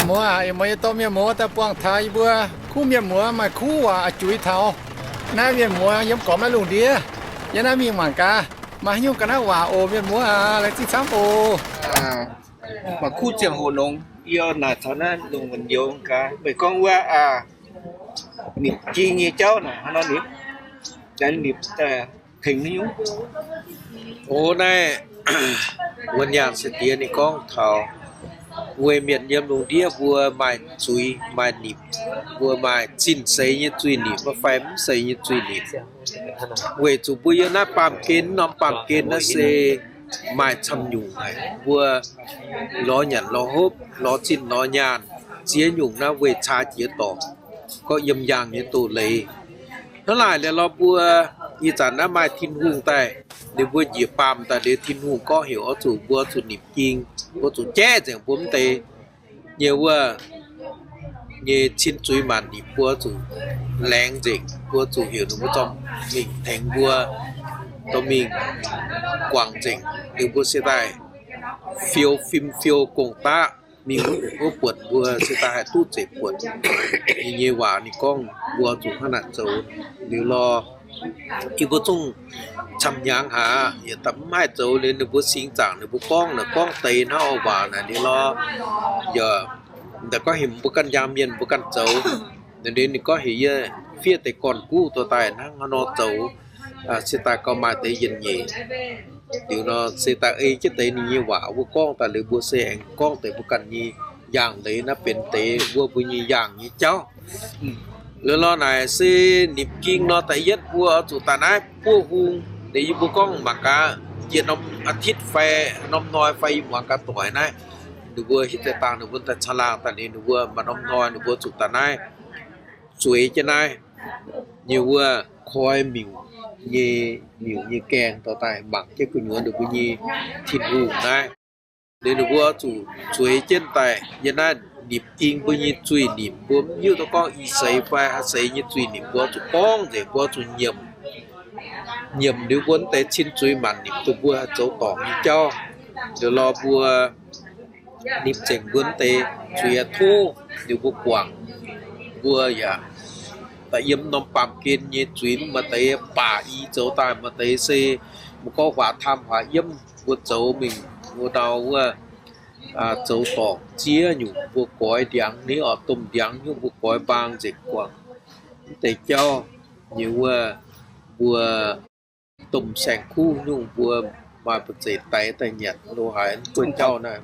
Muoz aac, ih muoz yie dorh mienh muoz daaih buangh taux yie mbuo kuv mienh muoz maaih kuv waac oix juix taux naaiv mienh muoz yiem gormx naaiv lungh ndiev. Yiem naaiv mingh mangc gaax maaih haaix nyungc ga'naaiv waac oc. Mienh muoz aac, laengz zingh camv oc. Maaih kuv ziangh hoc longx, yie naaic taux naaiv lungh nyouz gaax meih gorngv wuov ninh ging nyei jauv naaic, hnangv nor ninh, ninh tengx nyungc. O naaiv, wuonh nyaanh se diex ninh gorngv taux weic mienh yiem lungh ndiev mbuo maaih zuiz maaih nimc, mbuo maaih zinh seix nyei zuiz nimc fai mv seix nyei zuiz nimc. Weic zuqc mbuo yiem naaiv baamh gen, norm baamh gen naaiv se maaih camv nyungc haic. Mbuo lorz nyanc lorz hopv, lorz zinh lorz nyaanh, ziex nyungc naaiv weic caa jiex dorngc, gorngv yiem yangh nyei doz-leiz. Hnangv naaic liuz lorz mbuo ih zanc naaiv maaih Tin-Hungh daaih, ninh mbuo njiec baamh daaih liuz Tin-Hungh gorngv heuc oix zuqc, mbuo zuqc nimc ging, mbuo zuqc jaiv nzengc mbuo mv deix nyei wuov nyei cin zuiz maanc nimc, mbuo zuqc laengz nzengc, mbuo zuqc heuc ninh mbuo zorqv mingh tengx mbuo dorh mingh guangc nzengc, liuz mbuo se daaih fiou fim fiou gong-daqv mingh wuov buonc mbuo se daaih haih duqv zeiv buonc. Ninh nyei waac ninh gorngv mbuo zuqc hnangv naaic zoux. Liuz lorh, yie mbuo zungv camv hnyangx haic, yietc daaih mv haih zoux liuz ninh mbuo singx zaangc ninh mbuo gorngv naaic, gorngv deix hnangv oix waac naaic liuz lorh, yaac daaih gorngv heuc mbuo ganh njang mienh mbuo ganh zoux. Liuz ninh gorngv heuc yie fiev deix gorn-guv dorh daaih hnangv haaix nor zoux, se daaih gauh maaih deix yienc nyeic. Liuz nor se daaih ei jienv deix ninh nyei waac mbuo gorngv daaih liuz mbuo se aengx gorngv deix mbuo ganh nyei yaangh leiz naaiv benx deix mbuo, mbuo nyei yaangh nyei jauv. Liuz lorh naaic se nimc ging nor da'yietv mbuo oix zuqc daaih naaiv buov hung. Liuz yie mbuo gorngv mangc gaax, jiex norm อาทิตย์ fai norm hnoi fai yie muangx gaax doic naaiv, ninh mbuo hitv deix dangh ninh mbuo daaih caangh laangh daaih liuz ninh mbuo maaih norm hnoi ninh mbuo zuqc daaih naaiv zueiz jienv naaiv nyei wuov koi miuc nyei, miuc nyei gaengh dorh daaih mangc jienv gu'nyuoz ninh mbuo nyei Tin-Hungh naaiv. Liuz ninh mbuo zuqc zueiz jienv daaih yiem naaiv nimc ging mbuo nyei zuiz nimc, mbuo mv hiuv duqv gorngv ih seix fai haaix seix nyei zuiz nimc, mbuo zuqc gorngv nzengc, mbuo zuqc nyiemc. Nyiemc liuz mbuo mv deix cin zuiz maanc nimc duqv mbuo haih zoux dorngc nyei jauv. Liuz lorh mbuo nimc nzengc mbuo mv deix zuiz tov liuz mbuo guangc. Mbuo yaac daaih yiem norm baamh gen nyei zuiz, maaih deix baac i zoux daaih, maaih deix se mbuo gorngv huaax taam huaax yiem, mbuo zoux mingh mbuo ndau wuov zoux dorngc ziex nyungc, mbuo goix ndiangx ni oc, domh ndiangx nyungc mbuo goix mbaang nzengc guangc. Mv deix jauv nyei wuov mbuo domh saeng-kuv nyungc mbuo maaih ba'zeic daix daaih nyanc lo haaix mv buo jauv naaiv.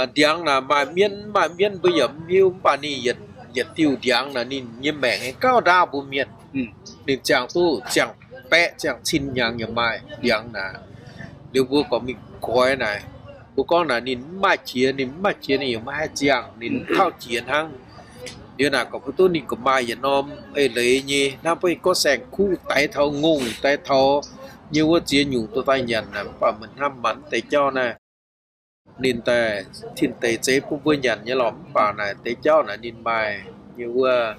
Ndiangx naaic maaih mienv, maaih mienv mbuo yaac mv hiuv, mv baac ninh yietc diuh ndiangx naaic ninh nyei maengc gauh ndaauv mbuo mienh. Ninh ziangh duqv ziangh baeqv ziangh cin hnyangx yaac maaih ndiangx naaic. Liuz mbuo gorngv mingh goix naaic, mbuo gorngv naaic ninh mv maaih qiex, ninh mv maaih qiex ninh yaac maiv haih ziangh, ninh mv tauv qiex hnangv. Liuz naaic gorngv mbuo duqv ninh gorngv maaih yietc norm eix leiz nyei hnangv, mbuo gorngv saeng-kuv daix taux ngongh, daix taux nyei wuov ziex nyungc dorh daaih nyanc naaic, mv baac meih hnamv mangc deix jauv naaiv. Ninh daaih tin deic zeiv bun mbuo nyanc nyei lorqc, mv baac naaic deix jauv naaic ninh maaih nyei wuov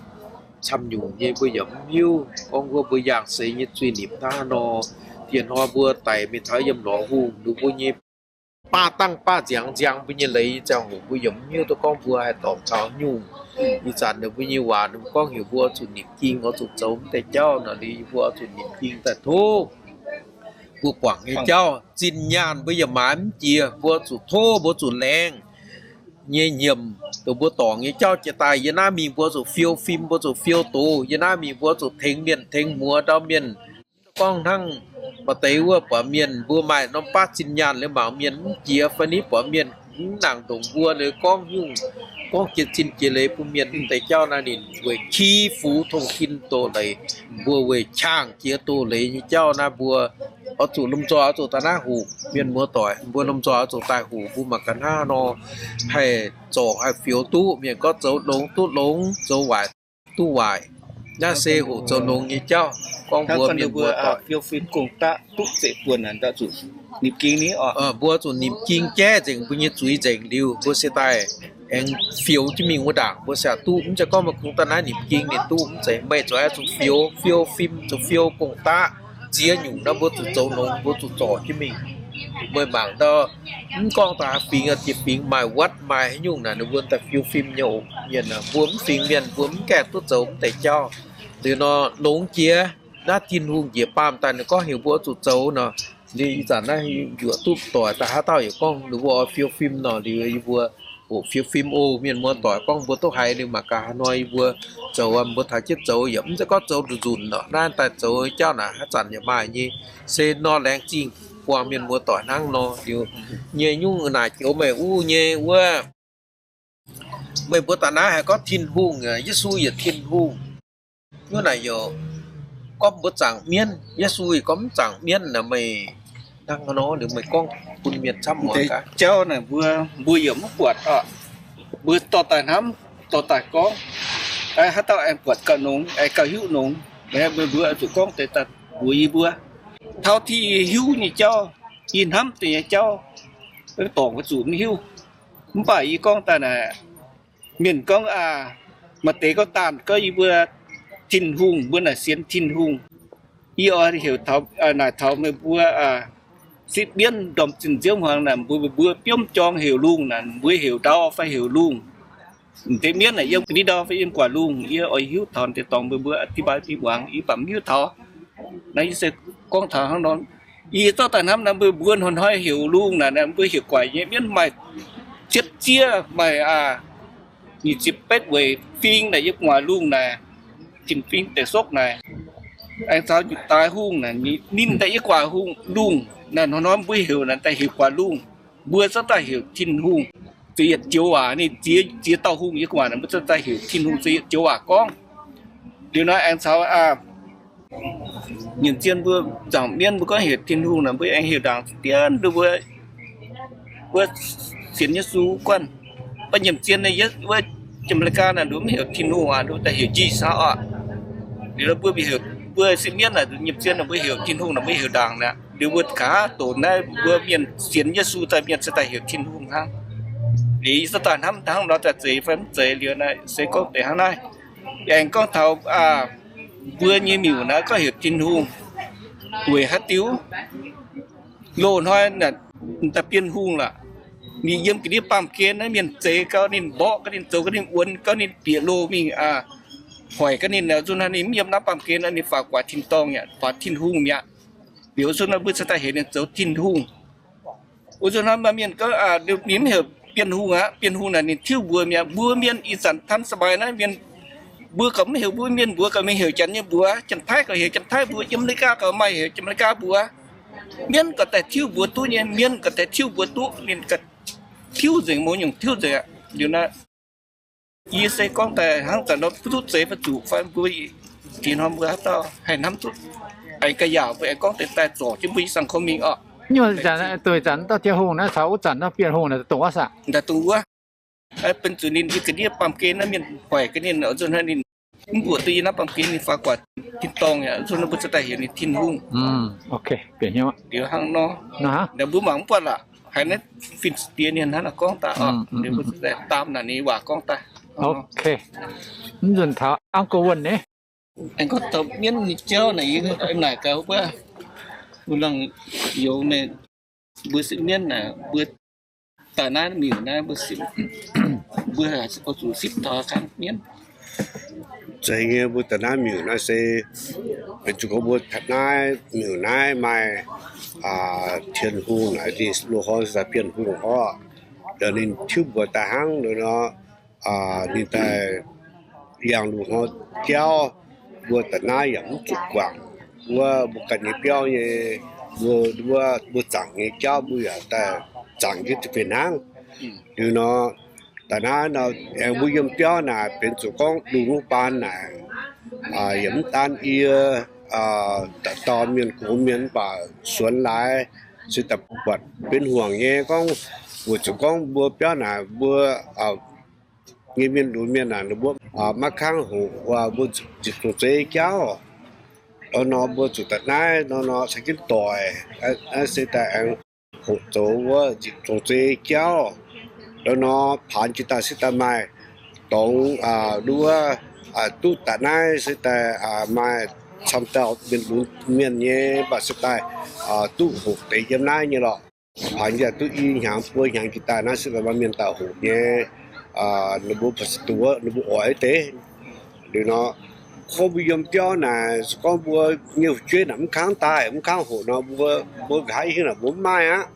camv nyungc nyei mbuo yaac mv hiuv. Gorngv wuov mbuo yaangh seix nyei zuiz nimc hnangv haaix nor, dieh hnoi mbuo daic mingh taux yiem lorz hungh, ninh mbuo nyei baav dangh baav nziangx nziang mbuo nyei leiz nyei ziangh hoc mbuo yaac mv hiuv duqv gorngv mbuo haih dorngc taux nyungc. Ih zanc ninh mbuo nyei waac ninh mbuo gorngv heuc mbuo oix zuqc nimc ging, oix zuqc zoux mv deix jauv nor, liuz mbuo oix zuqc nimc ging daaih tov mbuo guangc nyei jauv. Zinh nyaanh mbuo yaac maaiz mv jiex, mbuo zuqc tov, mbuo zuqc laengz nyei nyiemc dongh mbuo dorngc nyei jauv jiex daaih. Yiem naaiv mingh mbuo zuqc fiou fim, mbuo zuqc fiou doz. Yiem naaiv mingh mbuo zuqc tengx mienh tengx muoz ndau mienh. Gorngv hnangv maaih deix wuov buatc mienh mbuo maaih norm baav zinh nyaanh liuz mangc mienh mv jiex fai ni, buatc mienh mv nangc ndongc mbuo liuz gorngv nyungc, gorngv jiex zinh jiex leiz bun mienh mv deix jauv naaiv ninh weic ki fu tong tin doz leiz, mbuo weic qangh jiex doz leiz nyei jauv naaiv mbuo oix zuqc lomh nzoih oix zuqc daaih naaiv hoqc. Mienh muoz doic, mbuo lomh nzoih oix zuqc daaih hoqc, mbuo mangc gaax hnangv haaix nor haih zorc haih fioux duqv. Mienh gorngv zoux longx duqv longx, zoux waaic duqv waaic. Naaiv se hoqc zoux longx nyei jauv. Gorngv mbuo mienh muoz doic, mbuo zuqc nimc ging jaiv nzengc mbuo nyei zuiz nzengc liuz, mbuo se daaih aengx fioux jienv mingh wuov ndaangc, mbuo se duqv. Mv zeiz gorngv meih kungx daaih naaiv nimc ging ninh duqv, mv zeiz. Meih zuqc oix zuqc fioux, fiou fim, zuqc fiou gong-daqv ziex nyungc naaiv, mbuo zuqc zoux longx, mbuo zuqc zorc jienv mingh. Meih mangc ndau, mv gorngv daaih haaix fingx, jiex fingx maaih wuov maaih haaix nyungc naaic, ninh mbuo daaih fiou fim nyei oc. Mienh aah, mbuo mv fingx mienh, mbuo mv gaengh duqv zoux mv deix jauv. Liuz nor longx jiex, naaiv Tin-Hungh njiec baamh daaih ninh gorngv heuc mbuo zuqc zoux nor. Liuz ih zanc naaiv yaac duqv doic daaih haaix dauh yaac gorngv ninh mbuo oix fiou fim nor. Liuz yie mbuo oc fiou fim oc, mienh muoz doic gorngv mbuo duqv haiz liuz mangc gaax haaix hnoi yie mbuo zoux, mbuo taux jienv zoux yaac mv zeiz gorngv zoux nzunc nzunc nor. Naaiv daaih zoux jauv naaic haaix zanc yaac maaih nyei. Se nor laengz zingh buangh mienh muoz doic hnangv nor. Liuz nyei nyungc naaic joux meih uv nyei wuov, meih mbuo daaih naaiv haiz gorngv Tin-Hungh, Yesu yaac Tin-Hungh. Nyungc naaic youc gorngv mbuo zaangc mienv, Yesu yaac gorngv mv zaangc mienv naaic, meih hnangv haaix nor liuz meih gorngv bun mienh camv muangx gaax. Jauv naaic mbuo, mbuo yaac mv buatc oc. Mbuo dorh daaih hnamv, dorh daaih gorngv, haaix dauh aengx buatc gauh nongx, aengx gauh hiuv nongx, meih mbuo zuqc gorngv deix daaih mbuox yie mbuo. Taux ti hiuv nyei jauv, yie hnamv deix nyei jauv, dorngc mbuo zuqc mv hiuv. Mv baac yie gorngv daaih naaic, mienh gorngv aac, maaih deix gorngv daanh gorngv yie mbuo Tin-Hungh, mbuo naaic sienx Tin-Hungh. Yie oix heuc naaic taux meih mbuo sipv mienv ndorm zinh nziouv hmuangx naaic, mbuo, mbuo biomv jorng heuc lungh naaic, mbuo heuc ndau fai heuc lungh. M'deix mienv naaic yiem ga'ndiev ndau fai yiem gu'nguaaic lungh, yie oix hiuv taux deix dorngx mbuo, mbuo อธิบาย fih muangx, yie baac mv hiuv taux. Naaiv yie se gorngv taux hnangv nor. Yie zorqv daaih hnamv naaiv mbuo, mbuo hnoi-hnoi heuc lungh naaic, mbuo heuc gu'nguaaic nyei mienv maaih cietv zieqv, maaih aac, nyic ziepc betv weic fing naaic yiem gu'nguaaic lungh naaic, tin-fingx deix sokv naaic. Aengx caux njiec daaix hungh naaic, ninh daaih yiem gu'nguaaic hungh lungh naaic, hnoi-hnoi mbuo heuc naaic daaih heuc gu'nguaaic lungh. Mbuo zorqv daaih heuc Tin-Hungh. Za'yietv joux waac ninh ziex, ziex dauh hungh yiem gu'nguaaic naaic, mbuo zorqv daaih heuc Tin-Hungh za'yietv joux waac gorngv. Liuz nor aengx caux aac, nyiemc zien mbuo zaangc mienv mbuo gorngv heuc Tin-Hungh naaic, mbuo aengx heuc ndaangc dien nduov mbuo, mbuo sienx Yesu guanh. Mv baac nyiemc zien wuov Janx-Meigaa naaic nduov mv heuc Tin-Hungh aqv, nduov daaih heuc Jesus aqv. Liuz mbuo heuc, mbuo sipv mienv naaic nyiemc zien naaic mbuo heuc Tin-Hungh naaic mbuo heuc ndaangc naaic. Liuz mbuo gaax doqc naaiv mbuo mienh sienx Yesu daaih mienh se daaih heuc Tin-Hungh hnangv. Liuz yie zorqv daaih hnamv hnangv nor daaih zeiz fai mv zeiz liuz naaiv se gorngv deix hnangv naaiv. Aengx gorngv taux mbuo nyei miuc naaiv gorngv heuc Tin-Hungh weic haaix diuc? Loz-hnoi naaic daaih Bienh Hungh lorqc. Ninh yiem ga'ndiev baamh gen naaiv mienh zeix gau ninh, mborqv gau ninh, zoux gau ninh, wuonx gau ninh, bieqc loh mingh, hoic gau ninh, nzunc hnoi ninh mv yiem naaiv baamh gen nor ninh faaux guaax tin-dorngh mi'aqv, faaux Tin-Hungh mi'aqv. Liuz wuov nzunc naaiv mbuo cingx daaih heuc ninh zoux Tin-Hungh. Wuov nzunc hnoi maaih mienh gorngv ninh mv heuc Bienh Hungh aqv. Bienh Hungh naaic ninh tiuv mbuox mi'aqv. Mbuo mienh ih zanc ทันสมัย naaiv mienh, mbuo gauh mv heuc mbuo mienh mbuox, gauh mingh heuc Janx nyei mbuox. Janx-Taiv gauh heuc Janx-Taiv mbuox, yiem America gauh maaih heuc Janx-America mbuox. Mienv gauh daaih tiuv mbuox duqv nyei, mienv gauh daaih tiuv mbuox duqv, ninh gauh tiuv nzengc, mouz nyungc tiuv nzengc aqv. Liuz naaiv yie se gorngv daaih hnangv zanc nor mv duqv zeiz fai zuqc fai mbuo, diex hnoi mbuo haaix dauh haih hnamv duqv, aengx ga'yaauc mbuo aengx gorngv deix daaih zorc jienv mbuo nyei สังคม mingh orqc. Nyungc zanc, duih zanc dauh Tin-Hungh naaiv caux wuov zanc dauh Bienh Hungh naaiv dongh wuov saah? Dongh wuov. Benx zuqc ninh yiem ga'ndiev baamh gen naaiv mienh hoic ga'ninh, nzunc hnoi ninh mv mbuoqc duqv yiem naaiv baamh gen, ninh faaux guaax tin-dorngh aqv, nzunc hnoi mbuo cingx daaih heuc ninh Tin-Hungh. Liuz hnangv nor, mbuo mangc mv buatc lorqc, haiz naaiv fin-diex ninh hnangv naaiv gorngv daaih, mbuo daam naaic ninh waac gorngv daaih. Mv nzunc taux Uncle Wuonh nyei. Aengx gorngv taux mienv nyei jauv naaic, yie naaic gaax wuov, wuov lungh youz naaic, mbuo sipv mienv naaic, mbuo daaih naaiv miuc naaiv mbuo sipv, mbuo zuqc sipv taux kangv mienv. Zeiz nyei, mbuo daaih naaiv miuc naaiv se, benx zuqc gorngv mbuo daaih naaiv miuc naaiv maaih Tin-Hungh naaic, ninh loz-hnoi se daaih Bienh Hungh orqc. Ninh tiuv mbuox daaih hnangv nor, ninh daaih yangh loz-hnoi jauv, mbuo daaih naaiv yaac mv zuqc guangc wuov mbuo ganh nyei biauv nyei, mbuo, mbuo zaangc nyei jauv mbuo yaac daaih zaangc jienv duqv benx hnangv. Liuz nor, daaih naaiv nor, aengx mbuo yiem biauv naaic benx zuqc gorngv lungh wuov baan naaic, yaac mv daan yie, daaih dorh mienh gox mienh mv baac suonx laaix se daaih buatc benx hmuangx nyei gorngv, weic zuqc gorngv mbuo biauv naaic mbuo nyei mienh lunx mienh naaic, ninh mbuo maiv kangv hoqc mbuo nzipc zungh zeiv jauv. Nor nor mbuo zuqc daaih naaiv nor nor caux jienv doic, naaiv se daaih aengx hoqc zoux wuov nzipc zungh zeiv jauv. Nor nor paanx jiex daaih se daaih maaih dorngx, nduov, duqv daaih naaiv se daaih maaih camv dauh mienh lunx mienh nyei, mv baac se daaih duqv hoqc deix yiem naaiv nyei lorqc. Haaix yaac duqv i hnyangx buo hnyangx jiex daaih naaiv se maaih mienh daaih hoqc nyei, ninh mbuo ba'duqv, ninh mbuo oix deix. Liuz nor, gorngv mbuo yiem biauv naaic, se gorngv mbuo nyei fu'jueiv naaic mv kangv daaih, mv kangv hoqc nor, mbuo, mbuo nqa'haav hingv naaic mbuo mv maaih aqv.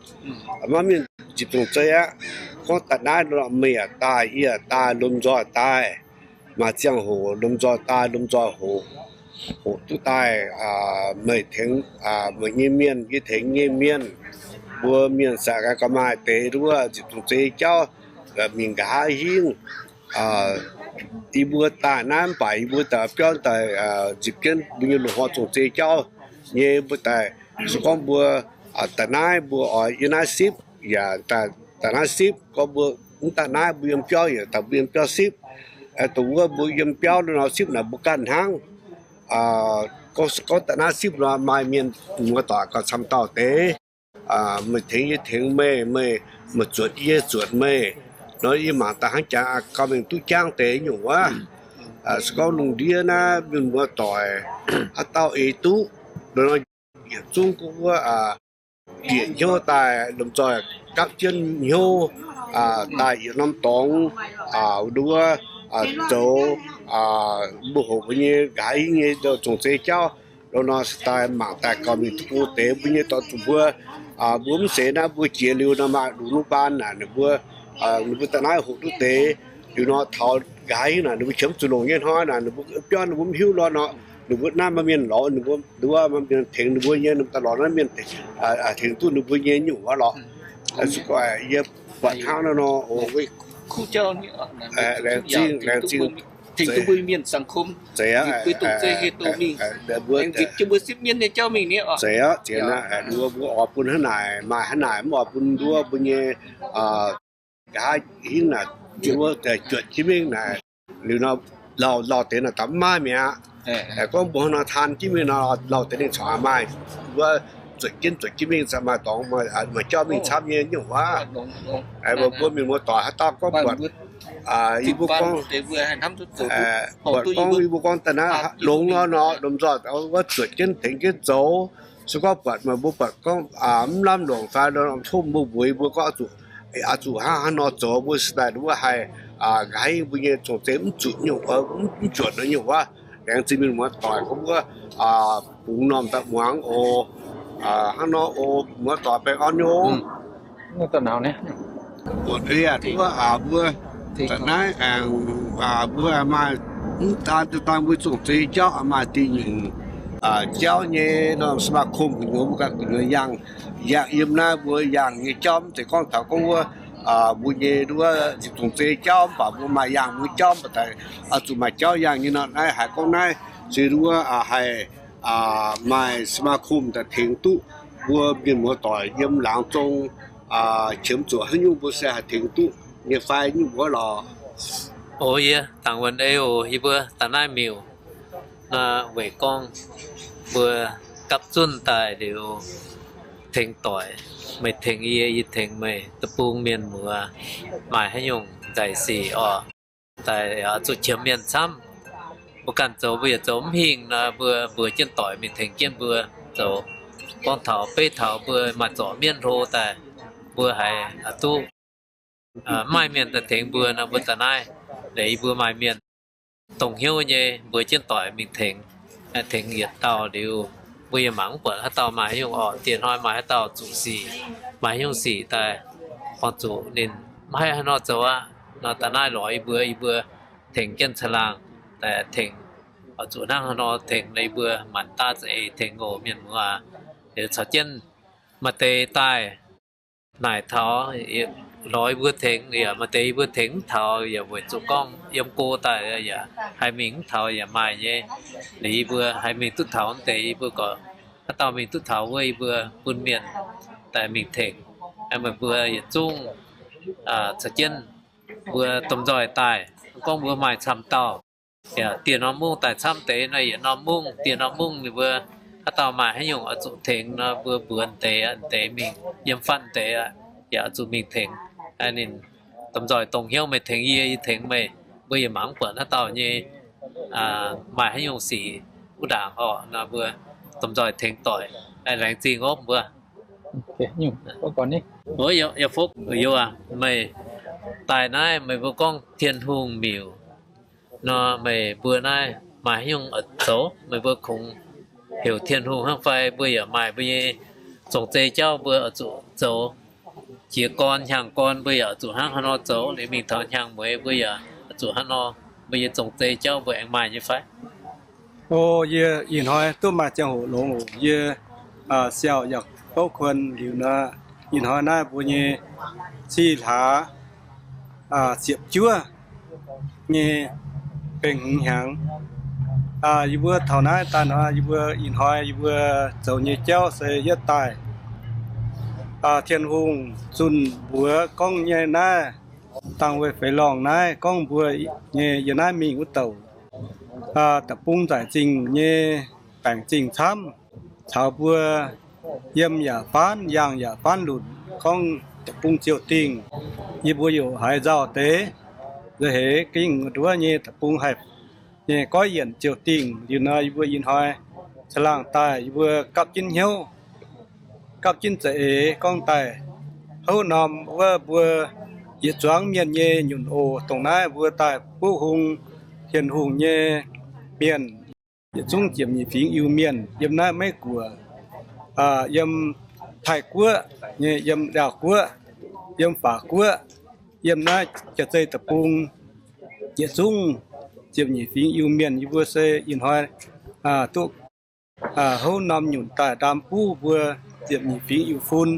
Maiv mienh nzipc zong-zei aqv. Gorngv daaih naaiv nor, meih yaac daaih, yie yaac daaih, lomh nzoih daaih. Maaih ziangh hoc lomh nzoih daaih, lomh nzoih hoqc, hoqc duqv daaih, meih tengx meih nyei mienh, yie tengx nyei mienh, mbuo mienh saax gaax gauh maaih deix nduov nzipc zong-zei jauv, mingh nqa'haav hingv. Yie mbuo daaih naaiv mv baac yie mbuo daaih biauv daaih nzipc jienv mbuo nyei loz-hnoi zong-zei jauv nyei mbuo daaih. Se gorngv mbuo daaih naaiv mbuo oix yiem naaiv sipv yaac daaih naaiv sipv, gorngv mbuo mv daaih naaiv mbuo yiem biauv yaac daaih mbuo yiem biauv sipv. Dongh wuov mbuo yiem biauv nor sipv naaic mbuo ganh hnangv. Gorngv, gorngv daaih naaiv sipv nor maaih mienh muoz-doic gauh camv dauh deix. Meih tengx yie tengx meih, meih, meih zuotc yie zuotc meih. Nor yie mangc daaih hnangv jaax gauh mingh duqv jangv deix nyungc wuov. Se gorngv lungh ndiev naaiv mienh muoz-doic haaix dauh eix duqv, nor yietc zungv gorngv wuov bieqc hnyouv daaih lomh nzoih gapv jienv hnyouv daaih yietc norm dorngx nduov zoux mbuo hoqc mbuo nyei nqa'haav hingv nyei zong-zei jauv. Nor nor se daaih mangc daaih gauh mingh duqv go deix mbuo nyei dorh zuqc mbuo, mbuo mv seix naaiv mbuo jiex liuz nor maaih lungh nuqv baan naaic ninh mbuo, ninh mbuo daaih naaiv hoqc duqv deix. Liuz nor taux nqa'haav hingv naaic ninh mbuo qiemx zuqc longc nyei hnoi naaic ninh mbuo biauv ninh mbuo mv hiuv nor nor, ninh mbuo naaiv maaih mienh lorz ninh mbuo, nduov maaih mienh tengx ninh mbuo nyei, ninh mbuo daaih lorz naaiv mienh tengx duqv ninh mbuo nyei nyungc wuov lorqc. Yie buatc hnangv naaiv nor, laengz zingh, laengz zingh. Zeiz aqv, mbuo, zeiz aqv, ziex naaiv, mbuo oix bun hnangv naaic, maaih hnangv naaic, mv oix bun nduov mbuo nyei nqa'haav hingv naaic, nduov juotc jienv mingh naaic, liuz nor, lauh, lauh deix naaic daaih mv maaih mi'aqv. Gorngv mbuo hnangv nor taan jienv mingh nor, lauh deix ninh corc maaih, mbuo zuotc jienv, zuotc jienv mingh, maaih dorngx, maaih jauv mingh camv nyei nyungc wuov. Mbuo mienh muoz-doic haaix dauh gorngv buatc, yie mbuo gorngv, buatc gorngv yie mbuo gorngv daaih naaiv longx nor nor, lomh nzoih wuov zuotc jienv tengx jienv zoux. Se gorngv buatc meih mbuo buatc gorngv mv lamh longc fai, tov mbuo mbuox mbuo gorngv oix zuqc hnangv haaix nor zoux, mbuo se daaih wuov haih nqa'haav hingv mbuo nyei zong-zei mv zuqc nyungc, mv juotc nyungc wuov. Laengz zingh mienh muoz-doic gorngv wuov bungx normh daaih muangx oc. Hnangv nor oc, muoz-doic baengh orn nyei oc. Mbuo naaiv aengx, mbuo maaih mv daan deix dangh mbuo zong-zei jauv maaih deix nyungc jauv nyei norm สมาคม gu'nyuoz, mbuo ganh gu'nyuoz yangh, yangh yiem naaiv mbuo yangh nyei jauv mv zeiz gorngv taux gorngv wuov mbuo nyei nduov zong-zei jauv, mv baac mbuo maaih yangh mbuo jauv mv baac daaih zuqc maaih jauv yangh nyei nor. Naaiv haiz gorngv naaiv se nduov haih maaih สมาคม daaih tengx duqv mbuo mienh muoz-doic yiem laangz zong qiemx zuqc haaix nyungc mbuo se haih tengx duqv nyei fai nyungc wuov lorqc. O yie Dangc Wen Ei oc. Yie mbuo daaih naaiv miuc nor weic gorngv mbuo gapv zunv daaih liuz tengx doic, meih tengx yie, yie tengx meih, deic-bung mienh muoz maaih haaix nyungc nzaic sic orqc, daaih zuqc qiemx mienh camv. Mbuo ganh zoux mbuo yaac zoux mv hingh nor, mbuo mbuox jienv doic mingh tengx jienv mbuo zoux. Gorngv taux beiv taux mbuo maaih zorc mienv hlo daaih, mbuo haiz duqv maaih mienh daaih tengx mbuo nor, mbuo daaih naaiv leiz mbuo maaih mienh dongh hnyouv nyei mbuox jienv doic mingh tengx, tengx yietc dauh liuz, mbuo yaac mangc mv buatc haaix dauh maaih haaix nyungc orqc. Dieh hnoi maaih haaix dauh zuqc sic, maaih haaix nyungc sic daaih, horpc zuqc ninh maiv haih haaix nor zoux aqv nor, daaih naaiv lorz yie mbuo, yie mbuo tengx jienv caangh laangh daaih tengx, oix zuqc hnangv haaix nor tengx, yie mbuo maanc daav za'eix tengx oc mienh muoz. Liuz caux jienv maaih deix daaih naaic taux lorz yie mbuo tengx, yaac maaih deix yie mbuo tengx mv taux, yaac weic zuqc gorngv yiem go daaih yaac haih mingh mv taux yaac maaih nyei. Liuz yie mbuo haih mingh duqv taux deix, yie mbuo gorqv haaix dauh mingh duqv taux wuov, yie mbuo bun mienh daaih mingh tengx. Meih mbuo yietc zungv caux jienv mbuo domh nzoih daaih, gorngv mbuo maaih camv dauh, yaac dieh norm mungv daaih camv deix nor, yietc norm mungv, dieh norm mungv ninh mbuo haaix dauh maaih haaix nyungc oix zuqc tengx nor, mbuo mbuox deix, deix mingh yiem fatv deix, yaac oix zuqc mingh tengx. Ninh domh nzoih dongh hnyouv, meih tengx yie, yie tengx meih, mbuo yaac mangc mv buatc haaix dauh nyei maaih haaix nyungc sic wuov ndaangc orqc nor, mbuo domh nzoih tengx doic. Laengz zingh ov mbuo. Yie fov, meih daaih naaiv meih mbuo gorngv Tin-Hungh miuc nor, meih mbuo naaiv maaih haaix nyungc oix zoux? Meih mbuo kungx heuc Tin-Hungh hnangv fai? Mbuo yaac maaih mbuo nyei zong-zei jauv mbuo oix zuqc zoux. Jiez gorn hnyangx gorn mbuo yaac oix zuqc hnangv haaix nor zoux. Liuz mingh taux hnyangx mueiz mbuo yaac oix zuqc hnangv nor. Mbuo nyei zong-zei jauv mbuo aengx maaih nyei fai? O, yie ih hnoi duqv maaih ziangh hoc longx oc. Yie siau yaac bouv kuon liuz nor, ih hnoi naaiv mbuo nyei cih hlaax ziepc juov nyei bengh hmz hnyangx. Yie mbuo taux naaiv daaih nor, yie mbuo ih hnoi yie mbuo zoux nyei jauv se yietv daaih Tin-Hungh zunh mbuox gorngv nyei naaiv dangh weic feix lorngh naaiv gorngv mbuo nyei yie naaiv mingh wuov douc deic-bung nzaic zingh nyei baengc zingh camv, caux mbuo yiem yaac faanv, yangh yaac faanv lunc, gorngv deic-bung ziouc dingh. Yie mbuo yaac haiz nzauh deix, nzauh heix gengh nduov nyei deic-bung haih nyei goiv yienc ziouc dingh. Liuz nor yie mbuo ih hnoi caangh laangh daaih yie mbuo gapv jienv hnyouv, gapv jienv za'eix gorngv daaih houv norm wuov mbuo yietc zuangx mienh nyei nyunc oc. Dongh naaiv mbuo daaih buov hung Tin-Hungh nyei mienh yietc zungv ziepc nyeic fingx Iu-Mienh yiem naaiv Meiv Guoqv, yiem Taiv Guoqv nyei, yiem Laauv Guoqv, yiem Faac Guoqv, yiem naaiv Jaa-Zei Deic-Bung, yietc zungv ziepc nyeic fingx Iu-Mienh yie mbuo se ih hnoi duqv houv norm nyunc daaih ndaam buv mbuo ziepc nyeic fingx Iu-Fun.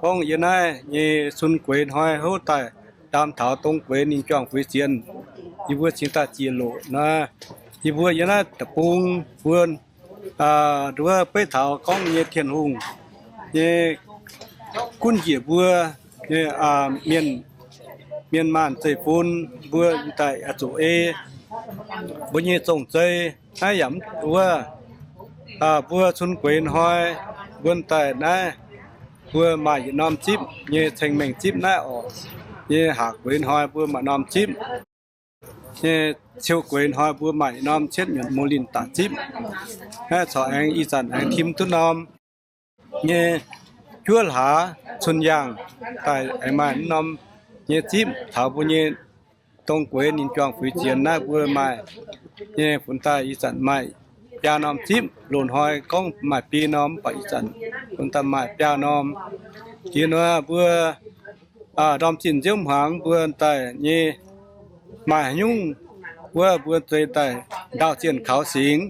Gorngv yie naaiv nyei cun gueix hnoi houv daaih ndaam taux dong gueix ninh juangc fuix ziex, yie mbuo cingx daaih ziex loc nor. Yie mbuo yiem naaiv deic-bung mbuo nduov beiv taux gorngv nyei Tin-Hungh nyei gunv njiec mbuo nyei mienh, mienh maanh zeiv-fun mbuo daaih oix zuqc ei mbuo nyei zong-zei. Naaiv yaac mv wuov, mbuo cun gueix hnoi mbuo daaih naaiv, mbuo maaih yietc norm zipv nyei ceng-mengh zipv naaiv oc. Nyei haac gueix hnoi mbuo maaih norm zipv, nyei ciou gueix hnoi mbuo maaih yietc norm cietv nyunc mo linh daaih zipv. Naaiv corc aengx ih zanc aengx tim duqv norm nyei juov hlaax cun yaangh daaih aengx maaih norm nyei zipv taux mbuo nyei dong gueix ninh juangc fuix ziex naaiv mbuo maaih nyei funx daaih ih zanc maaih biaa norm zipv. Loz-hnoi gorngv maaih biei norm, mv baac ih zanc funx daaih maaih biaa norm. Jiex nor mbuo ndorm zinh nziouv hmuangx mbuo daaih nyei maaih haaix nyungc wuov mbuo zeix daaih ndaauh zienh kaux singx,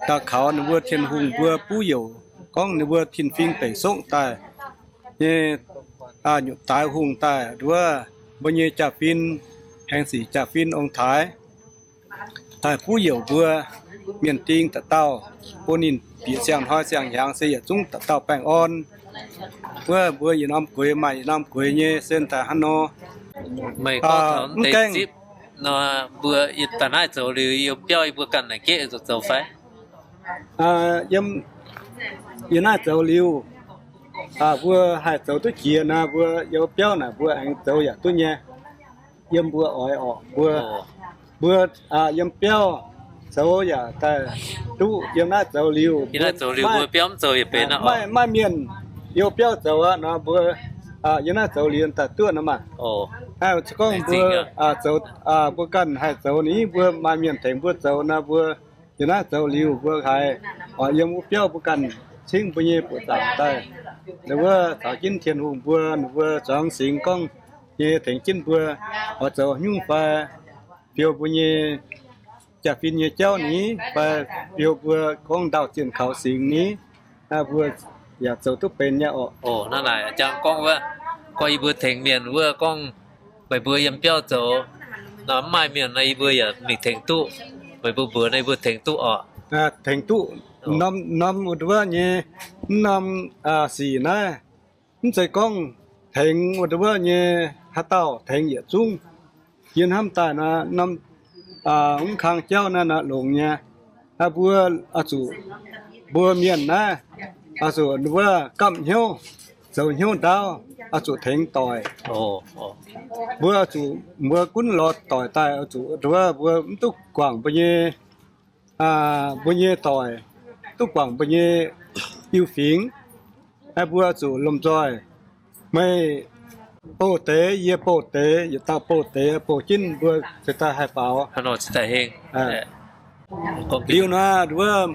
ndaauh kaux ninh mbuo Tin-Hungh mbuo buv youc, gorngv ninh mbuo tin-fingx deic sokv daaih nyei, nyutc daaix hungh daaih nduov mbuo nyei jaa-fin, aengx sic jaa-fin ong-taaix daaih buv youc mbuo mienh ding dauh dauh, bun ninh bieqc siang-hnoi siang-hnyangx se yietc zungv dauh dauh baengh orn. Wuov mbuo yietc norm gueix maaih yietc norm gueix nyei sen daaih hnangv nor. Meih gorngv taux deix zipv nor, mbuo daaih naaiv zoux liuz, yie biauv yie mbuo ganh naaic gec zuqc zoux fai? Yiem yie naaiv zoux liuz, mbuo haih zoux duqv jiex nor, mbuo yiem biauv naaic mbuo aengx zoux yaac duqv nyei. Yiem mbuo oix orqc, mbuo, mbuo yiem biauv zoux yaac daaih duqv, yiem naaiv zoux liuz, mbuo maiv, maiv mienh yiem biauv zoux aqv nor, mbuo yiem naaiv zoux liuz daaih duqv nor maah. Gorngv mbuo zoux, mbuo ganh haih zoux ni, mbuo maaih mienh tengx mbuo zoux nor, mbuo yiem naaiv zoux liuz mbuo haiz oix yiem wuov biauv mbuo ganh cingv mbuo nyei buoqc zaangc daaih, ninh wuov caux jienv Tin-Hungh mbuo, ninh mbuo zuangx singx gorngv nyei tengx jienv mbuo oix zoux haaix nyungc fai fiou mbuo nyei jaa-fin nyei jauv ni, fai fiou mbuo gorngv ndaauh zienh kaux singx ni, mbuo yaac zoux duqv benx nyei orqc. Naaiv naaic jangx gorngv wuov, gorngv yie mbuo tengx mienh wuov, gorngv meih mbuo yiem biauv zoux nor, mv maaih mienh nor yie mbuo yaac mingh tengx duqv. Meih mbuo mbuox nor yie mbuo tengx duqv orqc. Tengx duqv. Norm wuov nyei, mv norm sic naaiv, mv zeiz gorngv tengx wuov nyei haaix dauh tengx yietc zungv. Yie hnamv daaih nor, norm mv kang jauv naaiv nor longx nyei. Mbuo oix zuqc, mbuo mienh naaiv oix zuqc wuov gamh hnyouv, zoux hnyouv ndaauv, oix zuqc tengx doic. Mbuo oix zuqc, mbuo gunv lorz doic daaih oix zuqc nduov mbuo mv duqv guangc mbuo nyei, mbuo nyei doic, duqv guangc mbuo nyei Iu-Fingx. Naaiv mbuo zuqc lomh nzoih. Meih bouh deix, yie bouh deix, yietc dauh bouh deix, bouh jienv mbuo ceix daaih haih faaux. Liuz naaiv nduov,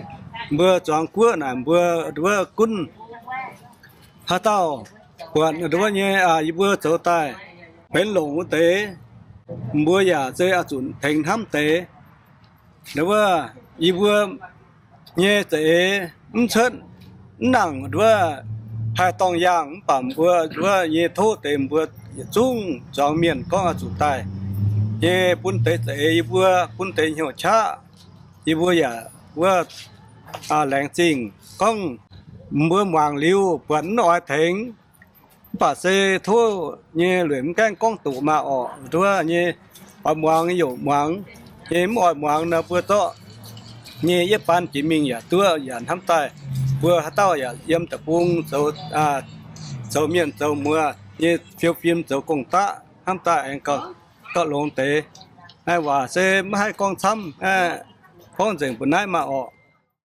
mbuo zuangx guoqv naaic mbuo nduov gunv haaix dauh buatc nduov nyei, yie mbuo zoux daaih benx longc wuov deix, mbuo yaac zeiz oix zuqc tengx hnamv deix. Nduov, yie mbuo nyei za'eix mv cuotv, mv nangc nduov haih dorngh yaangh, mv baac mbuo nduov nyei tov deix mbuo yietc zungv zuangx mienh gorngv oix zuqc daaih nyei bun deix za'eix yie mbuo, bun deix hnyouv qaqv yie mbuo yaac wuov laengz zingh gorngv mbuo muangx liuz buatc mv oix tengx, mv baac se tov nyei lueic mv gaengh gorngv doqc maah orqc. Nduov nyei oix muangx youc muangx, nyei mv oix muangx nor mbuo zorqv nyei yietv baan jiex mingh yaac duqv yaac hnamv daaih. Mbuo haaix dauh yaac yiem deic-bung zoux mienh zoux muoz nyei fiou fim zoux gong-daqv hnamv daaih aengx gauh longx deix. Naaiv waac se maiv haih gorngv camv, gorngv nzengc mbuo naaiv maah orqc.